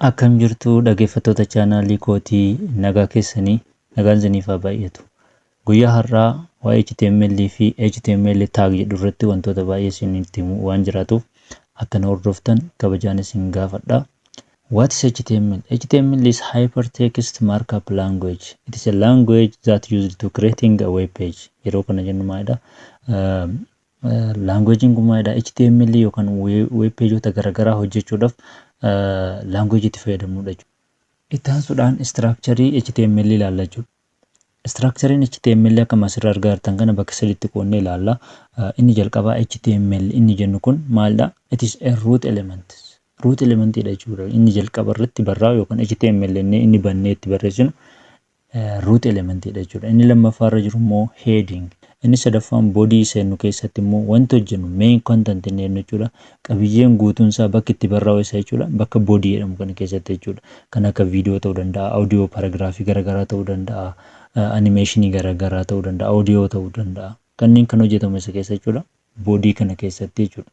Akkam jirtu dhaggeeffattoota chaanaalii kootii? Nagaa keessanii? Nagaan isiniif haa baay'atu. Guyyaa har'aa waa'ee HTML fi HTML tag jedhu irratti wantoota baay'ee isinitti himu waan jiraatuuf, akka na hordoftan kabajaan isin gaafadha. What is HTML? HTML is Hypertext Markup Language. It is a language that used to creating a web page. Yeroo kana jennu maalidha? Languagein kun maalidha? HTML yookaan web pageota garaagaraa hojjechuudhaaf language itti fayyadamnudha jechuudha. Itti aansuudhaan structure HTML ilaalla jechuudha. Structurein HTML akkuma asirraa argaa jirtan kana bakka sadiitti qoodnee ilaalla. Inni jalqabaa HTML inni jennu kun maalidha? It is a root element. Root elementidha jechuudha. Inni jalqaba irratti barraa'u yookaan HTML inni bannee itti barreessinu root elementidha jechuudha. Inni lammaffaa irra jiru immoo heading. Inni sadaffaan body seennu keessatti immoo wanti hojjennu main content inni jennu jechuudha. Qabiyyeen guutuun isaa bakki itti barraa'u isa jechuudha. Bakka body jedhamu kana keessatti jechuudha. Kan akka viidiyoo ta'uu danda'a, audio, paragraafii garaagaraa ta'uu danda'a, animeeshinii garaagaraa ta'uu danda'a, audio ta'uu danda'a. Kanneen kan hojjetamu isa keessa jechuudha. Body kana keessatti jechuudha.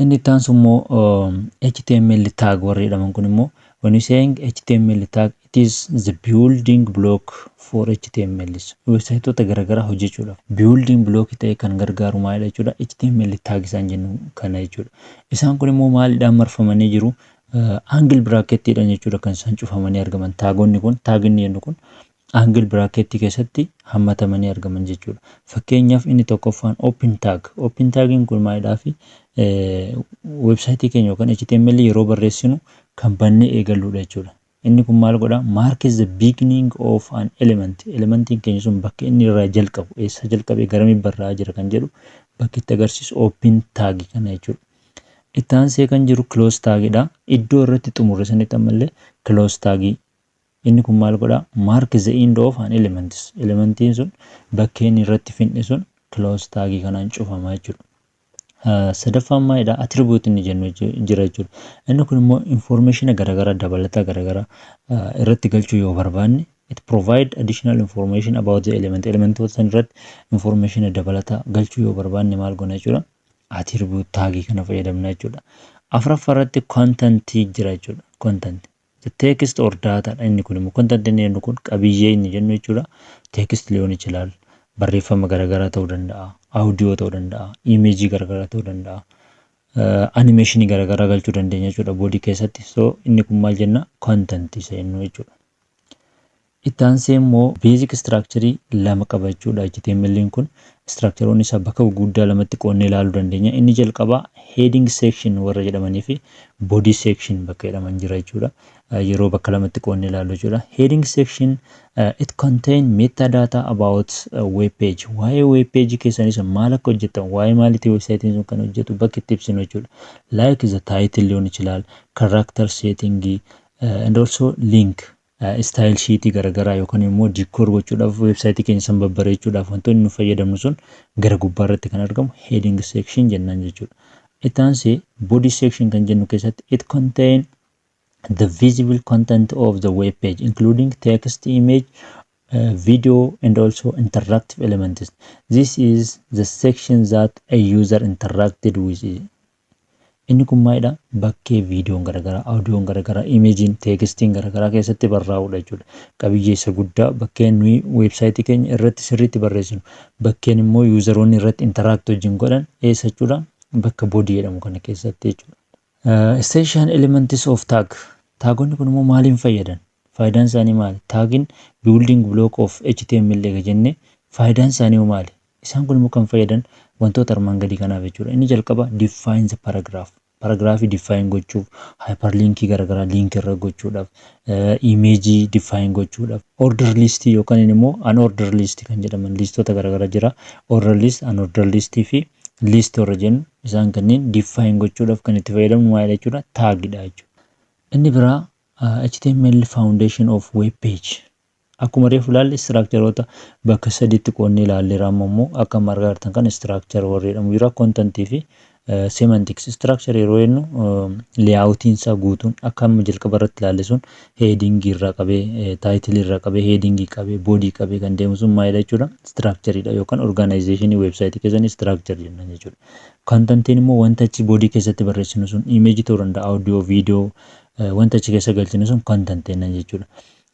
Inni itti aansu immoo HTML tag warri jedhaman kun immoo, when you saying HTML tag, it is the building block for HTML. Websaayitoota garaagaraa hojjechuudhaaf building block ta'e kan gargaaru maalidha jechuudha? HTML tag isaan jennu kana jechuudha. Isaan kun immoo maaliidhaan marfamanii jiru? Angle brackettiidhaan jechuudha kan isaan cufamanii argaman. Taagonni kun, taaginni jennu kun angle bracketti keessatti hammatamanii argaman jechuudha. Fakkeenyaaf, inni tokkoffaan open tag. Open tagiin kun maalidhaa fi websaayitii keenya yookaan HTML yeroo barreessinu kan bannee eegalludha jechuudha. Inni kun maal godhaa? Mark is the beginning of an element. Elementiin keenya sun bakka inni irraa jalqabu, eessa jalqabee garamitti barraa'aa jira kan jedhu bakki itti agarsiisu open tag kana jechuudha. Itti aansee kan jiru close tagidha. Iddoo irratti xumurre sanitti ammallee close tagii. Inni kun maal godhaa? Mark the end of an element. Elementiin sun bakkee inni irratti finne sun close tagii kanaan cufama jechuudha. Sadaffaan maalidha? Attribute inni jennu jira jechuudha. Inni kun immoo information garaagaraa, dabalataa garaagaraa irratti galchuu yoo barbaanne, it provide additional information about the element. Elementoota san irratti information dabalataa galchuu yoo barbaanne maal goona jechuudha? Attribute tagii kana fayyadamna jechuudha. Afuraffaa irratti content jira jechuudha. Content. The text or data dha. Inni kun immoo content inni jennu kun qabiyyee inni jennu jechuudha. Text ሊሆን ይችላል. Barreeffama garaagaraa ta'uu danda'a. Audio ta'uu danda'a. Imeejii garaagaraa ta'uu danda'a. Animeeshinii garaagaraa galchuu dandeenya jechuudha body keessatti. So inni kun maal jenna? Content isa jennu jechuudha. Itti aansee immoo basic structure lama qaba jechuudha. HTML kun structureoonni isaa bakka gurguddaa lamatti qoodnee ilaaluu dandeenya. Inni jalqabaa heading section warra jedhamanii fi body section bakka jedhaman jira jechuudha. Yeroo bakka lamatti qoodnee ilaallu jechuudha. Heading section, it contain metadata about web page. Waa'ee web page keessanis maal akka hojjetan, waa'ee maaliitii websaayitiin sun kan hojjetu bakka itti ibsinu jechuudha. Like the title ሊሆን ይችላል, character setting and also link, style sheetii garaagaraa yookaan immoo decor gochuudhaaf, websaayitii keenya san babbareechuudhaaf wantoonni nu fayyadamnu sun gara gubbaa irratti kan argamu heading section jennaan jechuudha. Itti aansee body section kan jennu keessatti it contain the visible content of the web page, including text, image, video and also interactive elements. This is the section that a user interacted with. Inni kun maalidha? Bakkee viidiyoon garaagaraa, audioon garaagaraa, imeejiin, teekstiin garaagaraa keessatti barraa'udha jechuudha. Qabiyyee isa guddaa bakkeen nuyi weebsaayitii keenya irratti sirriitti barreessinu, bakkeen immoo useroonni irratti interact wajjin godhan eessa jechuudha? Bakka body jedhamu kana keessatti jechuudha. Essential elements of tag. Taagonni kun immoo maaliin fayyadan? Faayidaan isaanii maali? Taagiin building block of HTML eega jennee, faayidaan isaanii maali? Isaan kun immoo kan fayyadan wantoota armaan gadii kanaaf jechuudha. Inni jalqaba define the paragraph. Paragraafii define gochuuf, hyperlinkii garaagaraa link irra gochuudhaaf, imeejii define gochuudhaaf, order list yookaan immoo unorder list kan jedhaman listoota garaagaraa jira. Order list, unorder list fi list warra jennu isaan kanneen define gochuudhaaf kan itti fayyadamnu maalidha jechuudha? Taagidha jechuudha. Inni biraa HTML foundation of web page. Akkuma reefu ilaalle structureoota bakka sadiitti qoodnee ilaalleera. Amma immoo akka argaa jirtan kan structure warri jedhamu jira, contentii fi semantics. Structure yeroo jennu layoutiin isaa guutuun akka amma jalqaba irratti ilaalle sun headingii irraa qabee, titleii irraa qabee, headingii qabee, body qabee kan deemu sun maalidha jechuudha? Structureidha yookaan organizationii weebsaayitii keessanii structure jenna jechuudha. Contentiin immoo wanta achi body keessatti barreessinu sun imeejii ta'uu danda'a, audio, viidiyoo, Wanta achi keessa galchine sun content jennan jechuudha.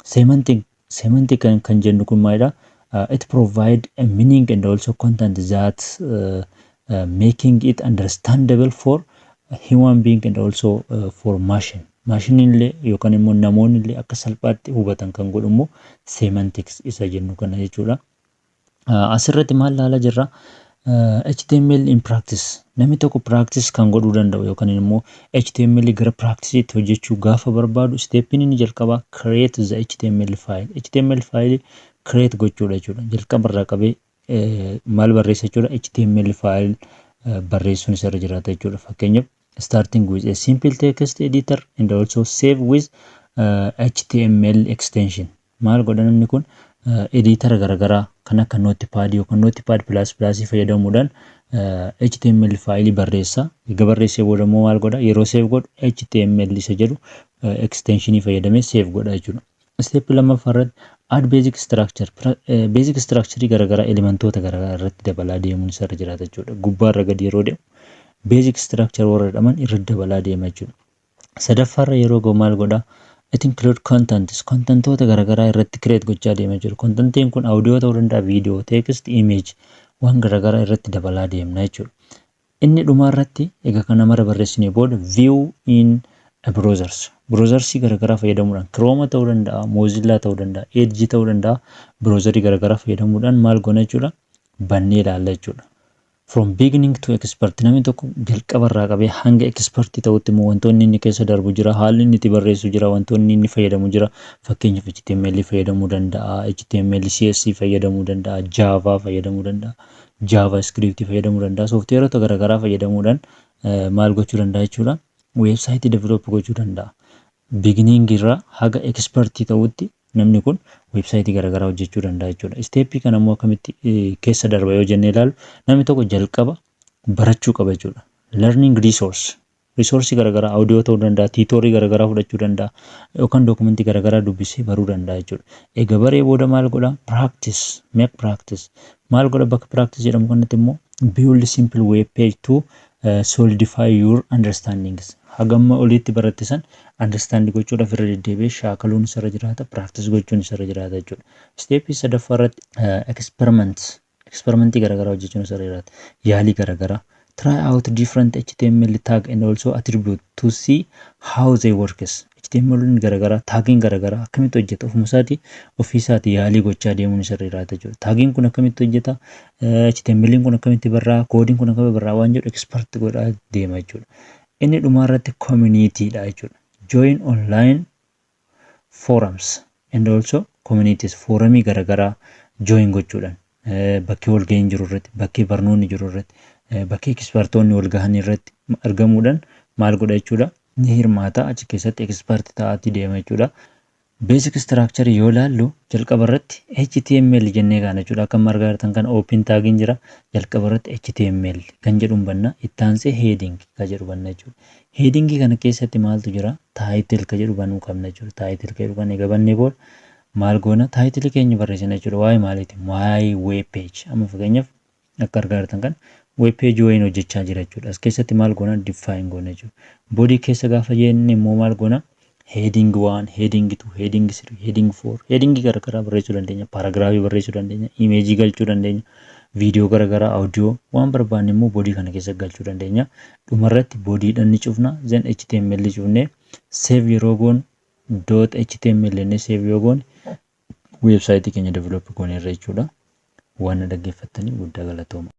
Semantic kan jennu kun maalidha? It provide a meaning and also content that making it understandable for human being and also for machine. Maashiniin illee yookaan immoo namoonni illee akka salphaatti hubatan kan godhu immoo semantics isa jennu kana jechuudha. Asirratti maal ilaalaa jirra? HTML in practice. Namni tokko practice kan godhuu danda'u yookaan immoo HTML gara practice'itti hojjechuu gaafa barbaadu, steppiin inni jalqabaa create the HTML file. HTML file create gochuudha jechuudha. Jalqaba irraa qabee maal barreessa jechuudha? HTML file barreessuun isarra jiraata jechuudha. Fakkeenyaaf, starting with a simple text editor and also save with HTML extension. Maal godha namni kun? Editor garaagaraa kan akka Notepad yookaan Notepad++ fayyadamuudhaan HTML faayilii barreessa. Erga barreessee booda immoo maal godha? Yeroo save godhu HTML isa jedhu extensionii fayyadamee save godha jechuudha. Step lammaffaa irratti add basic structure. Basic structure garaagaraa, elementoota garaagaraa irratti dabalaa deemuun isarra jiraata jechuudha. Gubbaarra gadi yeroo deemu basic structure warra jedhaman irratti dabalaa deema jechuudha. Sadaffaarra yeroo ga'u maal godhaa? It include contents. Contentoota garaagaraa irratti create gochaa deema jechuudha. Contentiin kun audio ta'uu danda'a, video, text, image, waan garaagaraa irratti dabalaa deemna jechuudha. Inni dhumaa irratti egaa kana mara barreessinee booda view in browsers. Browsersii garaagaraa fayyadamuudhaan, Chrome ta'uu danda'a, Mozilla ta'uu danda'a, Edge ta'uu danda'a. Browserii garaagaraa fayyadamuudhaan maal goona jechuudha? Bannee ilaalla jechuudha. From beginning to expert, namni tokko jalqaba irraa qabee hanga expert ta'utti immoo wantoonni inni keessa darbu jira, haalli inni itti barreessu jira, wantoonni inni fayyadamu jira. Fakkeenyaaf, HTML fayyadamuu danda'a, HTML, CSS fayyadamuu danda'a, Java fayyadamuu danda'a, JavaScript fayyadamuu danda'a, sooftiweerota garaagaraa fayyadamuudhaan maal gochuu danda'a jechuudha? Weebsaayitii develop gochuu danda'a. Beginning irraa haga expert ta'utti namni kun weebsaayitii garaagaraa hojjechuu danda'a jechuudha. Steppii kana immoo akkamitti keessa darba yoo jennee ilaallu, namni tokko jalqaba barachuu qaba jechuudha. Learning resource. Resourcii garaagaraa audio ta'uu danda'a, tutorialii garaagaraa fudhachuu danda'a, yookaan dookumentii garaagaraa dubbisee baruu danda'a jechuudha. Egaa baree booda maal godha? Practice, make practice. Maal godha bakka practice jedhamu kanatti immoo? Build simple web page to solidify your understandings. Hagamma olitti baratte san understand gochuudhaaf irra deddeebi'ee shaakaluun isarra jiraata, practice gochuun isarra jiraata jechuudha. Steppii sadaffaa irratti experiment, experimentii garaagaraa hojjechuun isarra jiraata. Yaalii garaagaraa. Try out different HTML tag and also attribute to see how they works. HTML garaagaraa, tagiin garaagaraa akkamitti hojjeta, ofuma isaatii ofii isaatii yaalii gochaa deemuun isarra jiraata jechuudha. Tagiin kun akkamitti hojjeta, HTML kun akkamitti barraa, koodiin kun akkamitti barraa waan jedhu expert godhaa deema jechuudha. Inni dhumaa irratti community dha jechuudha. Join online forums and also communities, forumii garaagaraa join gochuudhaan bakkee walgahiin jiru irratti, bakkee barnoonni jiru irratti, bakkee expertoonni wal gahan irratti argamuudhaan maal godha jechuudha? Ni hirmaata, achi keessatti expert ta'aatii deema jechuudha. Basic structure yoo ilaallu, jalqaba irratti HTML jennee kaana jechuudha. Akka argaa jirtan kana open tagiin jira. Jalqaba irratti HTML kan jedhu banna. Itti aansee heading kan jedhu banna jechuudha. Heading kana keessatti maaltu jira? Title kan jedhu banuu qabna jechuudha. Title kan jedhu kan eega bannee booda maal goona? Title keenya barreessina jechuudha. Waa'ee maaliiti? Waa'ee web page. Amma fakkeenyaaf, akka argaa jirtan kana web page wayiin hojjechaa jira jechuudha. As keessatti maal goona? Define goona jechuudha. Body keessa gaafa jenne immoo maal goona? Heading 1, heading 2, heading 3, heading 4, heading garaagaraa barreessuu dandeenya, paragraphii barreessuu dandeenya, imageii galchuu dandeenya, viidiyoo garaagaraa, audio, waan barbaanne immoo body kana keessa galchuu dandeenya. Dhumarratti bodydhaan ni cufna, then HTML cufnee save yeroo goonu, dot HTML jennee save yoo goone, weebsaayitii keenya develop gooneerra jechuudha. Waan na dhaggeeffattanii guddaa galatooma.